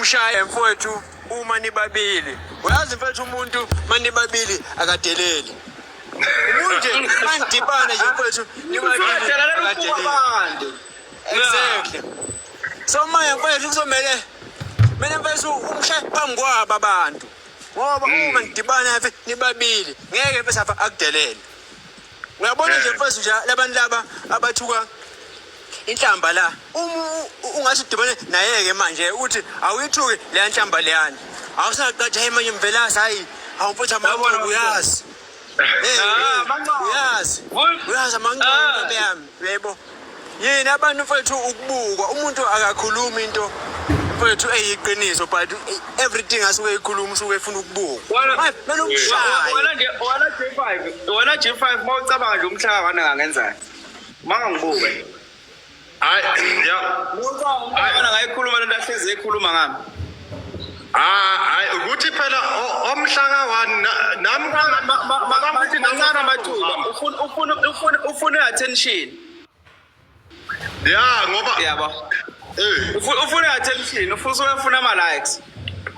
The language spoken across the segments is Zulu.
Umshaye mfowethu uma nibabili. Uyazi mfowethu, umuntu manibabili akadeleli. Umuntu nje manidibana nje mfowethu nibabili akadeleli. Exactly. So manje mfowethu kuzomele mina mfowethu umshaye phambi kwabo abantu. Ngoba uma nidibana mfethu nibabili ngeke mfethu apha akudelele. Uyabona nje mfethu nje labantu laba abathuka inhlamba la, uma ungathi udibane naye-ke manje uthi awuyithuki leya nhlamba leyana, awusaqathi hayi manje mvelase, hayi hawu mfethu amanqobo uyazi. Hey, uyazi uyazi amanqobo ntombi yami, yebo. Yini abantu mfethu ukubukwa, umuntu akakhulumi into mfethu eyiqiniso, but everything asuke eyikhuluma usuke efuna ukubukwa. Manje kumele umshaye. Wena nje, wena J5, wena J5, uma ucabanga nje umhlaba wana ngangenzani? Mangangibuke. Hayi, ya. Umhlaba ngayikhuluma lento ahlezi ekhuluma ngami. Ah, hayi ukuthi phela omhla ka-1 nami mancane amathuba. Ufuna ufuna ufuna ufuna attention. Ya, ngoba yabo. Ufuna attention, ufuna uyafuna ama likes.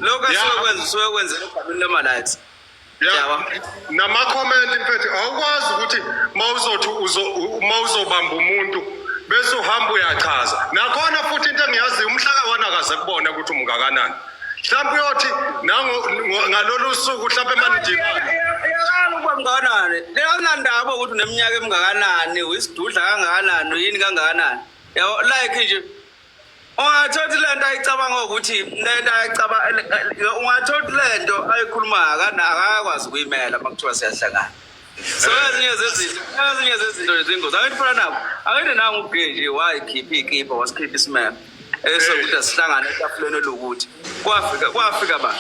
Lokho asuke kwenza usuke kwenza egameni lama likes. Ya, nama-comment mfethu, awukwazi ukuthi mawuzothi mawuzobamba umuntu bese uhamba uyachaza. Nakhona futhi into engiyaziyo, umhla ka-1 akaze kubona ukuthi umngakanani. Mhlawumbe uyothi ngalolu suku mhlawumbe manidibana. Iyakala ukuba mngakanani. Leyanandaba ukuthi uneminyaka emingakanani, uyisidudla kangakanani, uyini kangakanani. Yabo, like nje ungathola ukuthi lento ayicabanga ukuthi lento ayicabanga, ungathola ukuthi lento ayikhulumayo akakwazi ukuyimela uma kuthiwa siyahlangana. So ezinye zezinto nje zingozi. Angithi phela nabo, angithi nangu uGenji wayikhipha ikipa, wasikhipha isimemo esokuthi asihlangane etafuleni elokuthi kwafika ba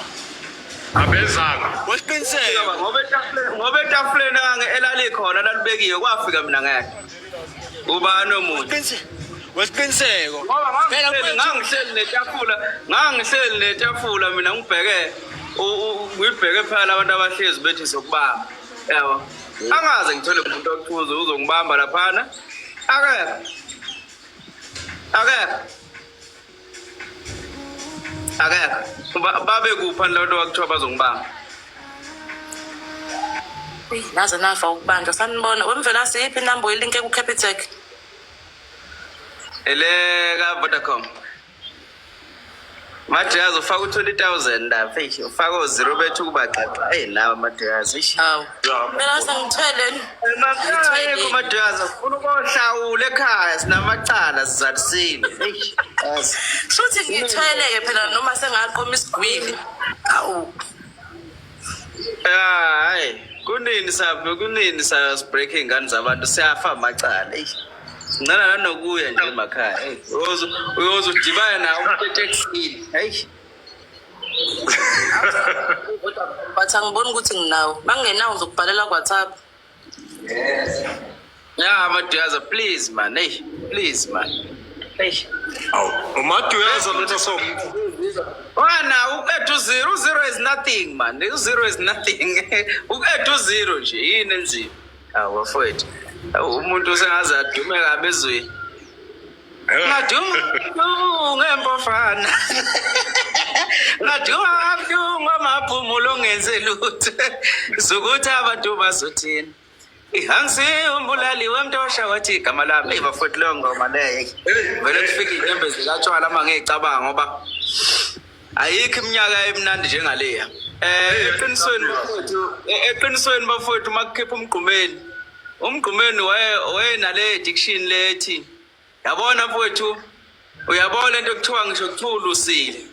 Abezanga. Wesiqiniseko. Ngoba etafuleni elalikhona lalibekiwe kwafika mina ngeke. Ubani omuntu? Wesiqiniseko. Ngoba Phela ngangihleli netafula mina, ngibheke ngibheke phela abantu abahlezi bethi sokubamba. Yabo. Angaze ngithole umuntu okuthuza uzongibamba laphana. Akekho. Akekho. Akekho. Babe kupha lento wakuthiwa bazongibamba? Eyi, naze nafa ukubanjwa. Sanibona. Wemvela, siyiphi inamba oyilinke ku-Capitec? Ele ka Vodacom. Majazi, ufaka u-20,000 la fake, ufaka o-zero bethu kuba xaxa. Hey, nawe Majazi, eish. Hawu. Mina sengithwele. Emakhaya Majazi, ufuna ukohlawula ekhaya, sinamacala sizalisile. Eish. Yazi. Shuthi ngithwele-ke phela noma sengaqoma isigwili. Awu. Ah, hayi. Kunini sa break ingane zabantu, siyafa amacala. Eish. Sincela nanokuya nje emakhaya. Hey, uyoze udibane nawo umuntu etekisini. Hey. But angiboni ukuthi nginawo. Mangingenawo ngizokubhalela ku-WhatsApp. Yeah, Maduyaza, please man. Hey, please man. Hey. Awu, uMaduyaza lona som. Wana uku-add u-zero, u-zero is nothing man. U-zero is nothing. Uku-add u-zero nje yini enzima? Awu bafowethu. Awu, umuntu usengaze adume kabi ezweni. Ngaduma kabuhlungu empofana. Ngaduma kabuhlungu amaphumulo ngenze lutho. Zukuthi abantu bazothini? Angisiyo umbulali wemntosha wathi igama lami. Eyi bafowethu, leyo ngoma leyo. Vele kufika iy'nyembezi zikatshwala uma ngiyicabanga, ngoba ayikho iminyaka emnandi njengaleya. Eqinisweni bafowethu, makukhipha umgqumeni. Umgqumeni waye wayenale addiction lethi, yabona mfowethu, uyabona lento kuthiwa, ngisho kuthiwa ulusile,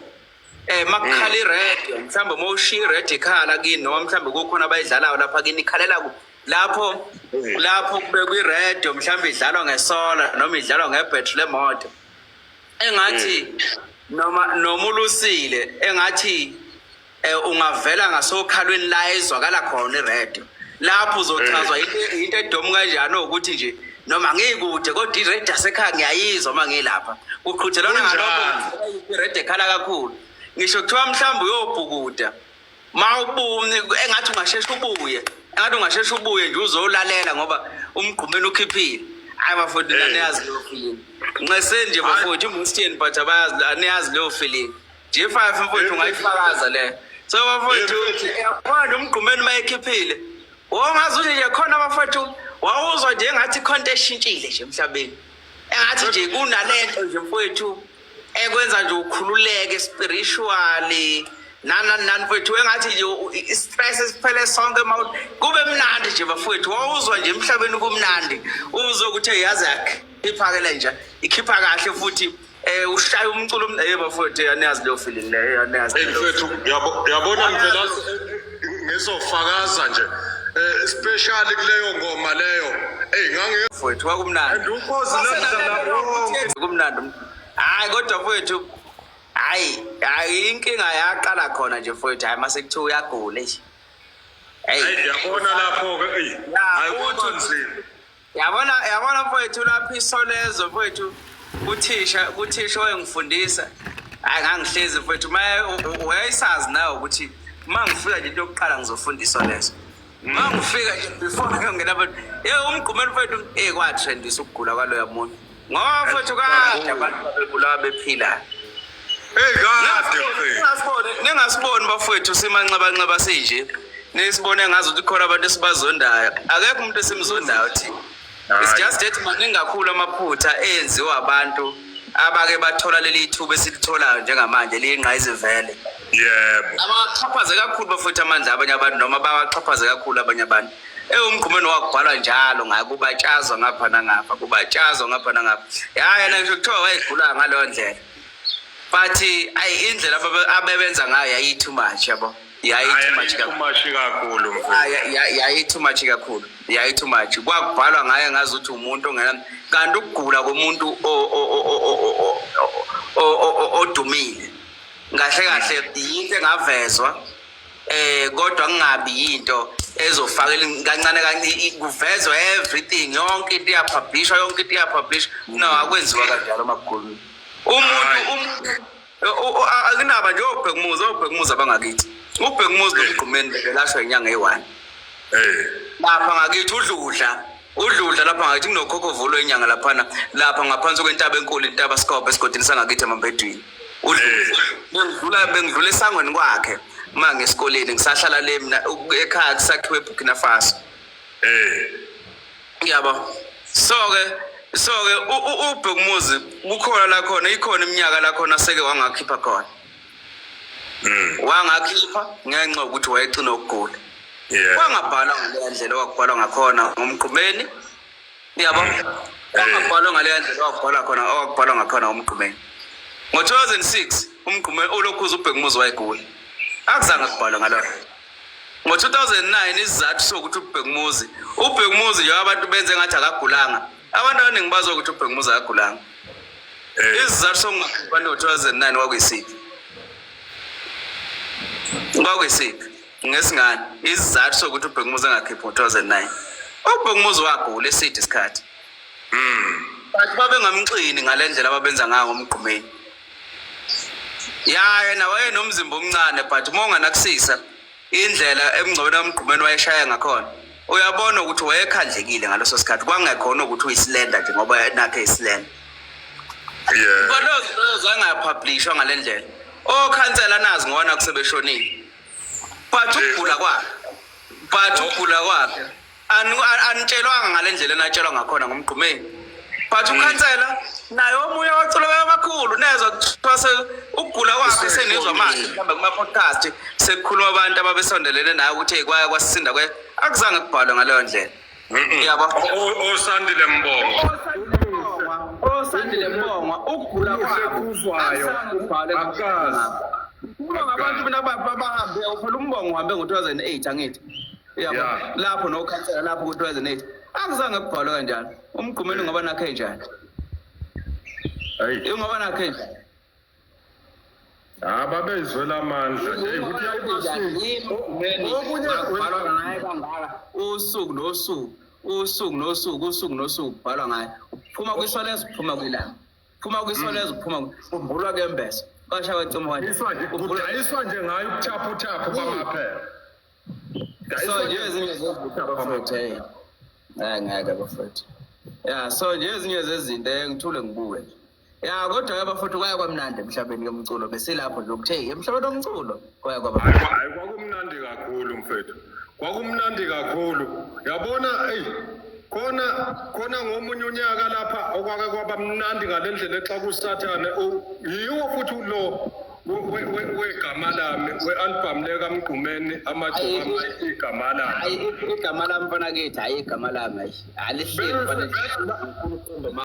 makukhala iradio mhlawumbe, uma ushiya iradio ikhala kini, noma mhlawumbe kukhona abayidlalayo lapha kini, ikhalela lapho kubekwa iradio, mhlawumbe idlalwa ngesola noma idlalwa ngebhetri lemoto, engathi noma ulusile, engathi ungavela ngasokhalweni la ezwakala khona iradio lapho, uzochazwa into edomu kanjani ukuthi nje noma ngikude kodwa iredio yasekhaya ngiyayizwa uma ngilapha. Kuqhudelana ngalokho, iredio ekhala kakhulu, ngisho kuthiwa mhlawumbe uyobhukuda, ma ubuye engathi ungashesha ubuye nje uzolalela ngoba umgqumeni ukhiphile. Hayi bafowethu, niyazi leyo feeling. Nxese nje bafowethu, iMustien, but abayazi, niyazi leyo feeling. G5 mfowethu ungayifakaza le. So bafowethu yabona nje umgqumeni uma ekhiphile. Wongazi ukuthi nje khona bafowethu wawuzwa nje engathi khona into eshintshile nje emhlabeni. Engathi nje kunalento nje mfowethu ekwenza nje ukhululeke spiritually nani nani nani mfowethu engathi nje i-stress esiphele sonke ma kube mnandi nje bafowethu wawuzwa nje emhlabeni kumnandi uzwe ukuthi hey, yazi yakhipha ke le nje ikhipha kahle futhi eh ushaya umculo eh bafowethu aniyazi leyo feeling leyo aniyazi Hey mfethu yabona Mvelase ngizofakaza nje eh especially kuleyo ngoma leyo hey ngangi mfowethu kwakumnandi and ukhozi ladlala wonke kumnandi hayi kodwa mfowethu hayi hayi inkinga yaqala khona nje mfowethu hayi mase kuthiwa uyagula nje hey yabona lapho ke hey hayi kuba nzima yabona yabona mfowethu lapho isolezo mfowethu kuthisha kuthisha owengifundisa hayi ngangihlezi mfowethu maye wayesazi nawe ukuthi uma ngifika nje into yokuqala ngizofunda isolezo uma ngifika nje before ngiyongena abantu ye umgqumeni mfowethu eh kwatrendisa ukugula kwaloya muntu ngoba mfowethu kade abantu babebulawa bephila hey kade mfethu ningasiboni ningasiboni bafowethu simanxebanxeba sinje nisibone ngazi ukuthi khona abantu esibazondayo akekho umuntu esimzondayo thina it's just that maningi kakhulu amaphutha enziwa abantu abake bathola leli thuba esilitholayo njengamanje liyingqayizivele yebo abaxhaphaze kakhulu bafowethu amandla abanye abantu noma bawaxhaphaze kakhulu abanye abantu ewumgqumeni wakubhalwa njalo ngayo kubatshazwa ngapha nangapha kubatshazwa ngapha nangapha ya yena ngisho kuthiwa wayegula ngaleyo ndlela but ayi indlela abebenza ngayo yayi too much yabo yayi too much kakhulu much kakhulu mfethu yayi too much kakhulu yayi too much kwakubhalwa ngaye ngazi ukuthi umuntu ongena kanti ukugula komuntu odumile kahle kahle yinto engavezwa eh kodwa kungabi yinto ezofakela kancane kancane kuvezwa everything yonke into iyapublishwa yonke into iyapublishwa no akwenziwa kanjalo makukhulunywa umuntu umuntu akunaba nje obhekumuzi obhekumuzi abangakithi ubhekumuzi nomgqumeni belashwa inyanga eyi-one eh lapha ngakithi udludla udludla lapha ngakithi kunokhokhovulo inyanga laphana lapha ngaphansi kwentaba enkulu intaba scope esigodini sangakithi emambedwini udludla bengidlula bengidlula esangweni kwakhe uma ngesikoleni ngisahlala le mina ekhaya kusakhiwe eBurkina Faso eh yabo so ke so ke ubhekumuzi kukhona la khona ikhona iminyaka la khona seke wangakhipha khona wangakhipha ngenxa yokuthi wayegcina ukugula yeah kwangabhalwa ngaleya ndlela owakubhalwa ngakhona ngomgqumeni yabo kwangabhalwa ngaleya ndlela owakubhalwa khona owakubhalwa ngakhona ngomgqumeni ngo-2006 umgqumeni ulokhuza ubhekumuzi wayegula akuzange kubhalwe ngaloyo ngo-2009 isizathu sokuthi ubhekumuzi ubhekumuzi njengoba abantu benze ngathi akagulanga abantu abaningi bazi ukuthi ubhekumuzi akagulanga eh isizathu sokungakhiphi ngo-2009 kwakuyisiphi kwakuyisiphi ngesingane isizathu sokuthi ubhekumuzi angakhiphi ngo-2009 ubhekumuzi wagula eside isikhathi but babengamxini ngale ndlela ababenza ngayo ngomgqumeni ya yena wayenomzimba omncane but uma unganakusisa indlela emngcwabeni kamgqumeni wayeshaya ngakhona uyabona ukuthi wayekhandlekile ngaleso sikhathi kwangekhona ukuthi uyisilenda nje ngoba nakhe isilenda yeah but lezo zangapublishwa ngale ndlela okhansela nazi ngona kusebeshonile but ukugula kwakhe but ukugula kwakhe anitshelwanga ngale ndlela enatshelwa ngakhona ngomgqumeni but ukhansela naye omunye wacula abakhulu nezwa kuthiwa ukugula kwakhe senizwa manje mhlawumbe kuma-podcast sekukhuluma abantu ababesondelene naye ukuthi hey kwaya kwasisinda kwe akuzange kubhalwe ngaleyo ndlela yabo osandile mbongo osandile mbongwa ukugula kwabo Kuzwayo akuzange akazi. Kuba ngabantu mina bahambe uphela umbongo uhambe ngo-2008 angithi yabo Yeah. lapho nokhansela lapho ku-2008 akuzange kubhalwe kanjalo umgqumeni ngoba nakhe njani Hayi, ingoba nakhe njani ababezwela amandla. Hey, ukuthi Okunye kubhalwa ngaye kangaka usuku nosuku usuku nosuku usuku nosuku kubhalwa ngaye uphuma kwisolezo uphuma kwilanga phuma kwisolezo uphuma umbulwa kembeso kwasha kwacima kanje Kudayiswa nje, kudayiswa nje ngayo ubuthaphuthaphu bamaphepha. So nje ezinye zezinto bafowethu hey hayi ngeke bafowethu ya so nje ezinye zezinto engithule ngibuke nje Ya, kodwa ke bafowethu, kwaya kwamnandi emhlabeni yomculo. Besilapho nje ukuthi hey, emhlabeni womculo kwaya kwaba. Hayi, hayi, kwakumnandi kakhulu mfethu, kwakumnandi kakhulu. Yabona, eyi, khona khona ngomunye unyaka lapha okwake kwaba mnandi ngale ndlela exa kusathane, yiwo futhi lo wegama lami, we-album le kaMgqumeni, amagcokama, igama lami. Hayi, igama lami, mfana kithi, hayi, igama lami, hayi, alihleli, mfana.